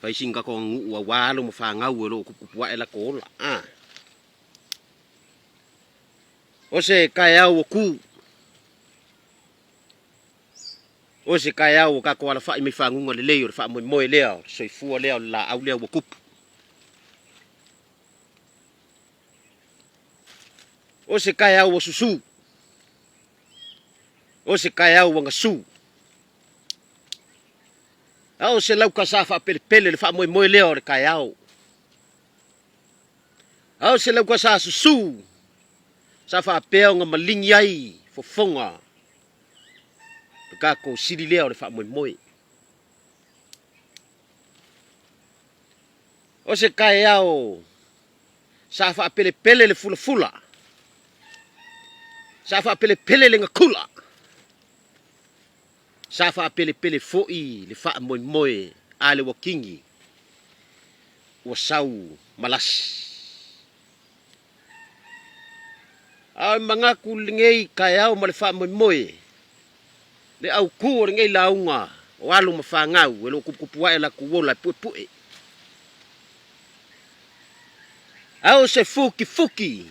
Fai sina tatou aganuu aua alo ma fanau o lo o tuputupu ae latou ola. A. O se taeao ua tu. O se taeao ua tatou alafai mai faguga lelei o le faamoemoe lea, o le soifua lea, o le laau lea ua tupu. O se taeao ua susu. O se taeao ua gasu. A o se lauta sa faapelepele le faamoemoe lea o le taeao. A o se lauta sa susu sa faapea ona maligi ai fofoga le tatou sili lea o le faamoemoe. O se taeao sa faapelepele le fulafula, sa faapelepele le gakula, sa faapelepele foi le faamoemoe a le uakigi ua sau malasi. A o le manatu i lenei taeao ma le faamoemoe, le autu o lenei lauga o alo ma fanau e lo o tuputupu ae latou ola e puepue. A o se futifuti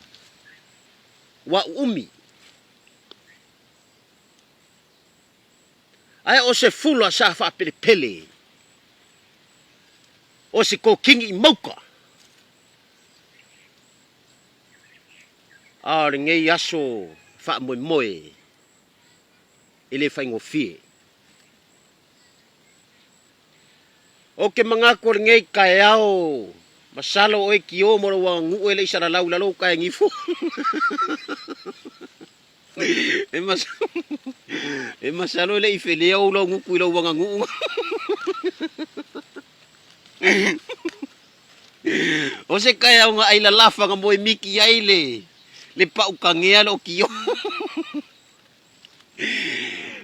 ua uumi, ae o se fula sa faapelepele, o se kokini i mauka. A o lenei aso faamoemoe e le faigofie. Ou te manatu o lenei taeao, masalo oe Tio ma lou aganuu e le i salalau i lalo uta e nifo. E masalo e le i felea ou laugutu i lou aganuu. O se taeao na ai lalafa na moe miki ai le le paukagea le o Tio.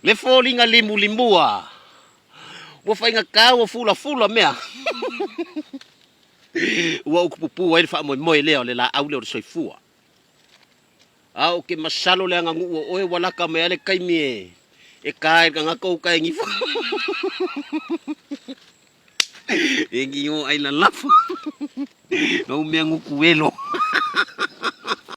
Le foliga limulimua ua faigata ua fulafula mea. Ua utupupu ai le faamoemoe lea o le laau lea o le soifua. A ou te masalo le aganuu o oe ua lata mai lava le taimi e ta ai le tagata uta e nifo. E nio ai lalafa. Au mea gutu elo.